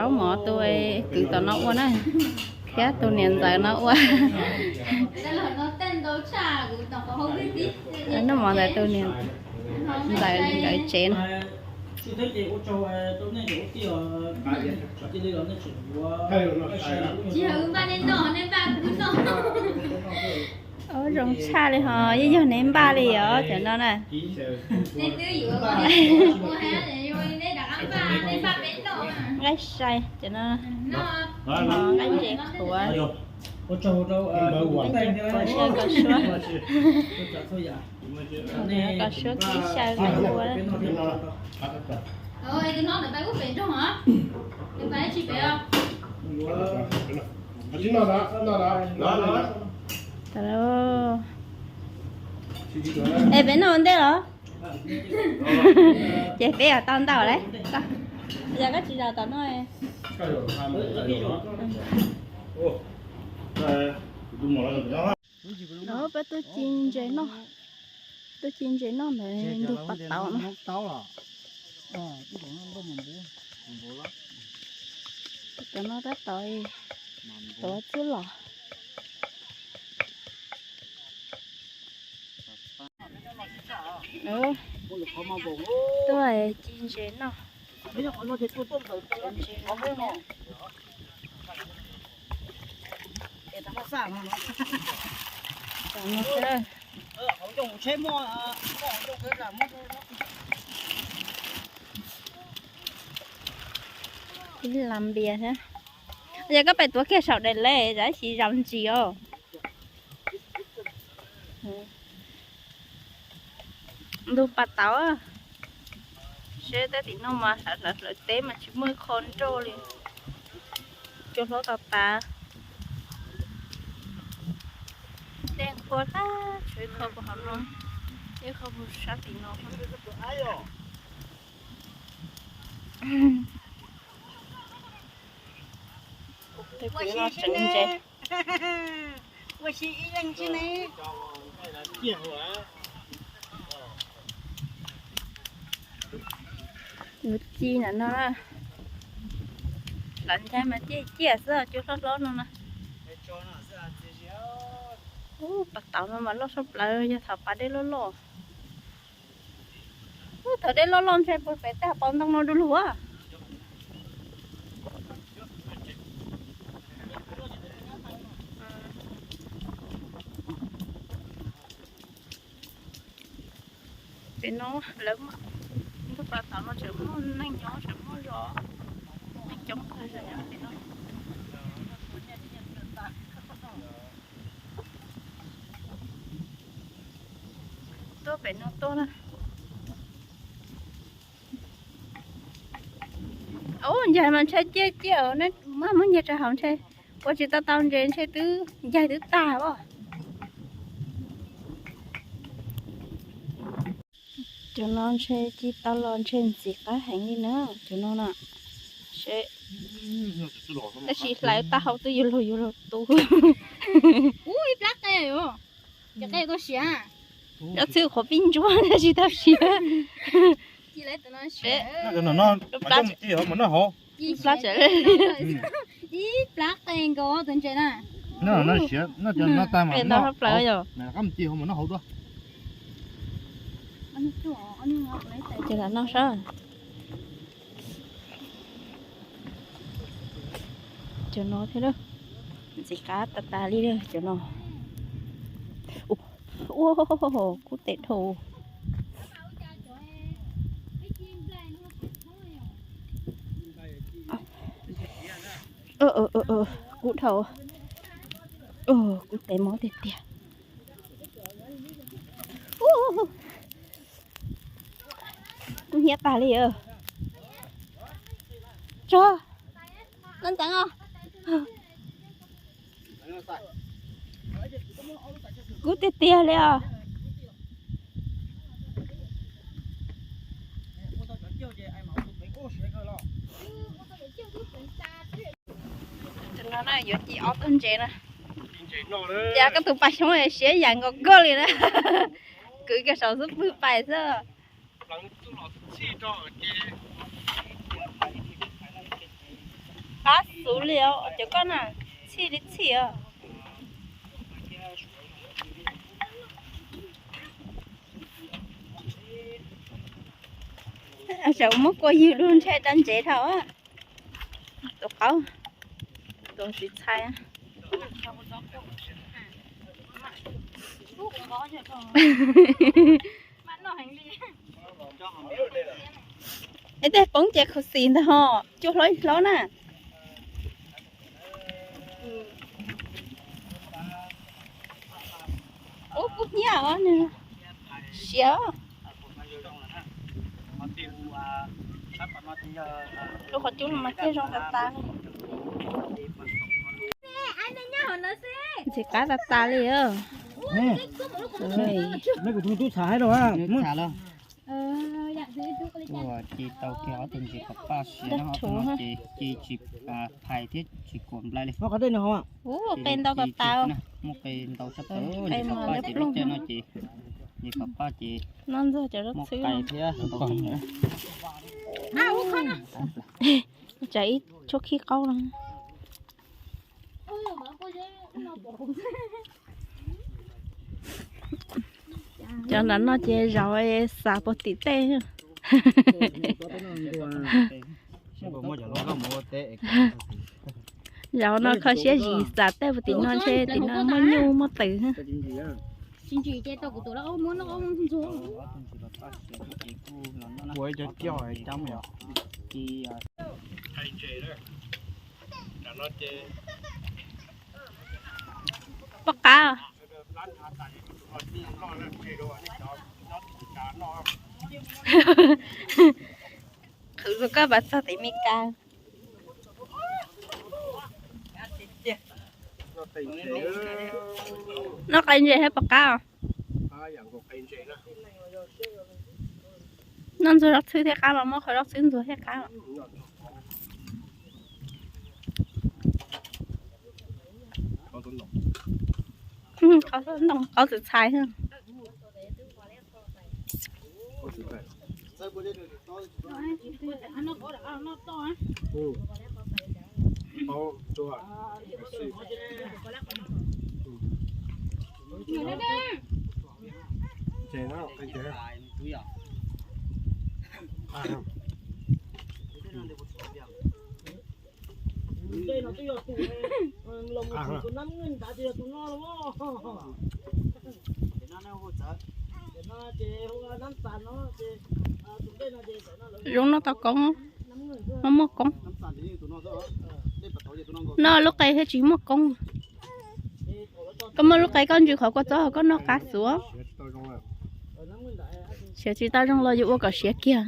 Mov tus kwv tom no ua na, thiab tus niam ntxawm no ua. Noj mov ntawm tus niam ntxawm nkawd tsev no. Ub, zoo tshaj li ho, yeej yog neb npaj li os cov no na. Nqaij sai cov no, nqaij ntses qhuav, nqaij ntses qhuav xyaw kom suab, kom suab kib xyaw kom ua. Es peb noj ua ntej los? Ces peb yuav tau ntau lawm. Yog koj tsis zaum tom no. No peb tuaj ci ntses noj, tuaj ci ntses noj ntawd ntug pas tauv no. Cov no tab tom tuav xwb los. Tuaj ci ntses noj. Ib lam npias thiab. Yog koj pem tuav kiag saum daim lej, tab sis zaum ntsis os. Ntug pas tauv, seb tej tim no mas hlawv hlawv teb mas tsis muaj ib qho nroj li. Cua hlob tas tas. Dej nqhuab tag, tshuav ib qho puag hauv no, ib qho puag sab tim no. Tej kwv no tseev ntses. Yuav ci ntawm no, hlawv ncag mas ciaj ciaj xwb, cua hlob hlob no na. Ub, pas tauv no mas loj sab plaws, yog thaum pas dej loj loj. Ub, thaum dej loj loj ntshe puag pem tej hauv paus ntoo no du lug. Pem no lawv ntug pas tauv no tseem muaj neeg nyob, tseem muaj zos, neeg coob kawg nyob pem no. Tuaj pem no tuaj na. Ub, ncaig mas ntshe ciaj ciaj, maj muab ncaig rau hauv ntshe ua tsis tau tau ntses, ntshe twb ncaig twb tag os. Cov no ntshe ci tau los ntshe ntxim qab heev li na, cov no na. Seb, tab sis hlais tau hauv twb yuav luag yuav luag tu. Ub, ib plab qe, cov qe tau siav. Cov txwj qhuav pib ntsuab tab sis tau siav. Ib plab tsev. Ib plab qe nkaus tus ntses na. Qe ntau hauv plaws yom. Ces lam noj sab. Cov no thiab, ntxim qab tas tas li cov no. Ua, kub tes dhau. Kub dhau. Kub tes mob tiag tiag. Kub hnyiab tag li. Tso, no ntxeev os. Kub tiag tiag li os. Tus no na yuav ci ob tug ntses na. Cas koj tus pas xyoob siab yam nkaus koj li na. Kwv kiag saum xub pwg pais xwb. Pleev txuj los txhij rau ces. Qab xwb li os cov koj na, txhij li txhij os. Saum muab kua ywg lug ntshe dab ntsev dhau. Tus qaub, tus tsis txhais. Es tej poob ces khuv xim ntag ho, cua hlob hlob na. Ub, kub hnyiab os, siav. Lub qhov cub no mas thiaj zoo tas tas li. Ntxim qab tas tas li. Ces tau kiag ob tug ntsis paj paj siav no, ces ces phais thiab tsis kuam nplai li. Qe ntau tas tas. Muaj qe ntau sab tawm, ntsis paj paj ces lub caij no ces ntsis paj paj ces no ntxuag cov zaub txhwb thiab. Tsam ib tshuab khib qaub no. Cov nram no ces zaum xav puag tim tej. Zaum no kho siab zis xav tej puag tim no ntshe tim no muaj nyuj muaj twm. Poj qab. Qhwv rau koj pas txog tim Mes Kas. Noj qe ntses thiab pom qab os. Noj ntxuag zaub txhwb thiab qab los muab qhov zaub txhwb ntxuag thiab qab. Qab ntoo qab txhais txhais. Zoo noj tau koob, muaj muaj koob. Noj lub qe thiaj tsis muaj koob. Koj muaj lub qe koj ntsws qhov kua txob koj noj qab xwb. Siav tsis tau zoo los yuav ua kom siav kiag.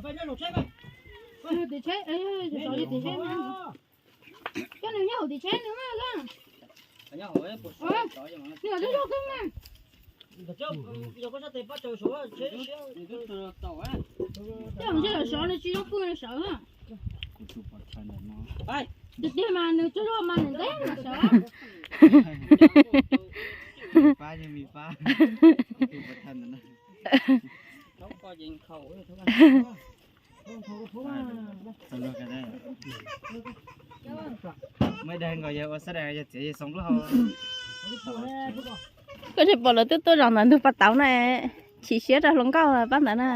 Koj nws nyob hauv tim tsheb nws mas. Nws lub zog kawg mas. Tej zaum ntshe lawv sov nws tsis zoo pw nws sawv. Tiag tiag mas nws tsaug zog mas nws ntev mas sawv. Maiv dag nkaus yog ua sab dag yog txiav yog xoo lub hau. Koj tsis pom lawv twb tuaj zaum ntawm ntug pas tauv na, chim siab rau hluas nkauj pab ntawd na.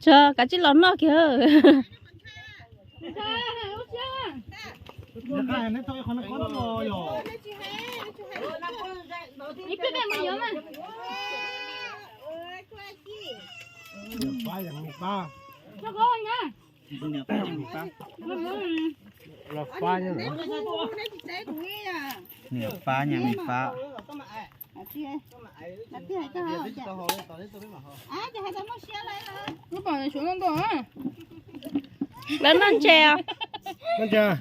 Tso, kav tsij los noj kiag. Los pab nyob no. Niam pab nyob, niam pab. Lawv noj ntses os. Noj ntses.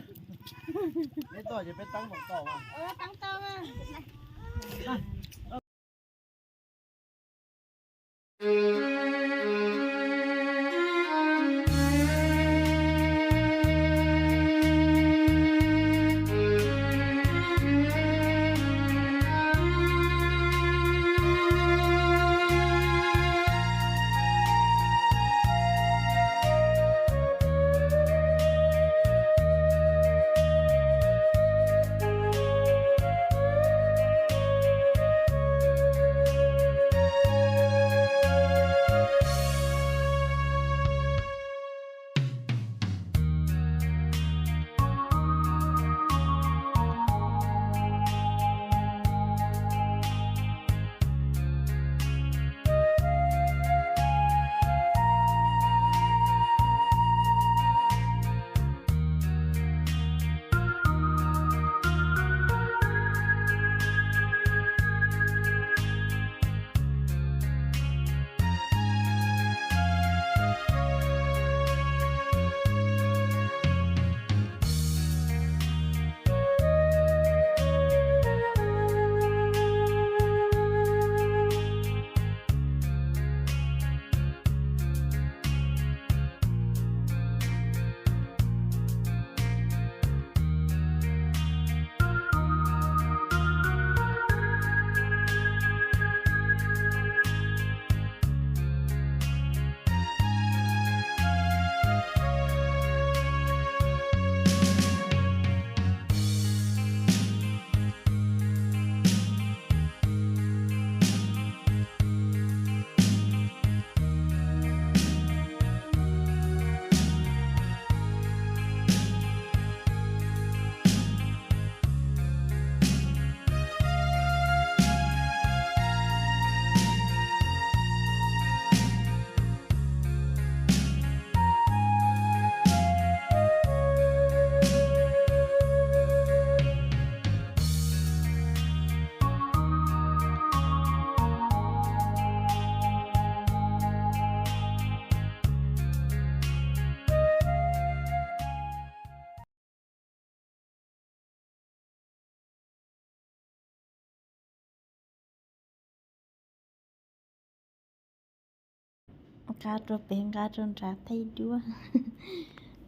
Nqa rau pem, nqa rau nrad thaij duab.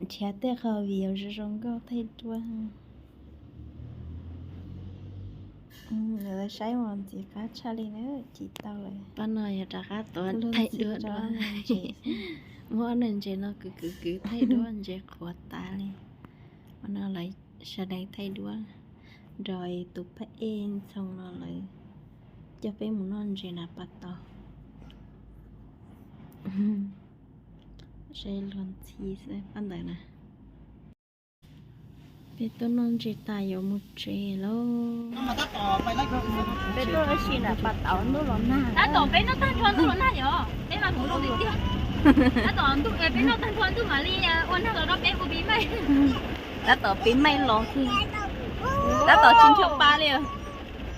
Nrhiav tej qhov view zoo zoo nkauj thaij duab. Lawv saib mas ntxim qab tshaj li na, tsis tau lawm. Pab no yog rov qab tuav thaij duab dua. Muab ob nws ntses no kwv kwv kwv thaij duab ntses qhuav tas li. Pab no lawv sawv daws thaij duab nrog tus phab ej Ntxhoo no lawv coj peb mus noj ntses na pab tau. Seb luag ntxhi xwb pab ntawd na. Peb tuaj noj ntses tas yuav mus tsev lauj. Peb tuaj ua si na pab tau ntuj los nag. Tab tom peb noj tag nrho ntuj los nag yom, peb mas hmoov zoo tiag tiag. Tab tom ntuj, peb noj tag nrho ntuj mam li ua nag los rau peb ua pis maij. Tab tom pis maij los, tab tom tsis ncho pa li.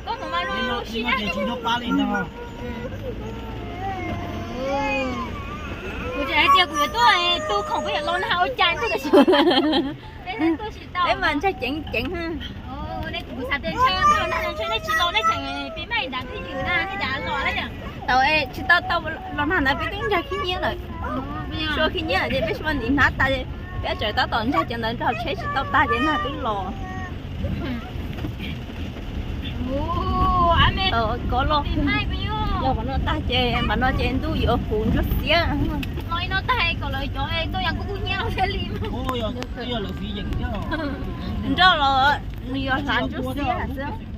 Koj mus mas zoo zoo si na. Kuv tseem hais tias kuv yuav tuaj tu khoom peb yuav los nag ua cas ntuj tam sim. Peb mas ntshai ceev ceev. Kuv xav tias ntshe ntuj los nag ntshe nej tsis los nej tseem pis maij nrad twj ywm na nej cas los lawm. Tau tsis tau tau los nag ntawd peb twb ntshai khib nyiab lawm. Sua khib nyiab ces peb sua ntiv hnab tas, peb tseem tab tom ntshai cov ntawd nrog tsheb tsis tau tag ces nag twb los. Kob loj, los qhov no tag ces npam no ces ntuj yuav puv ntsuab xiab. Nroj los nws yog hlav ntsuab xiab xwb.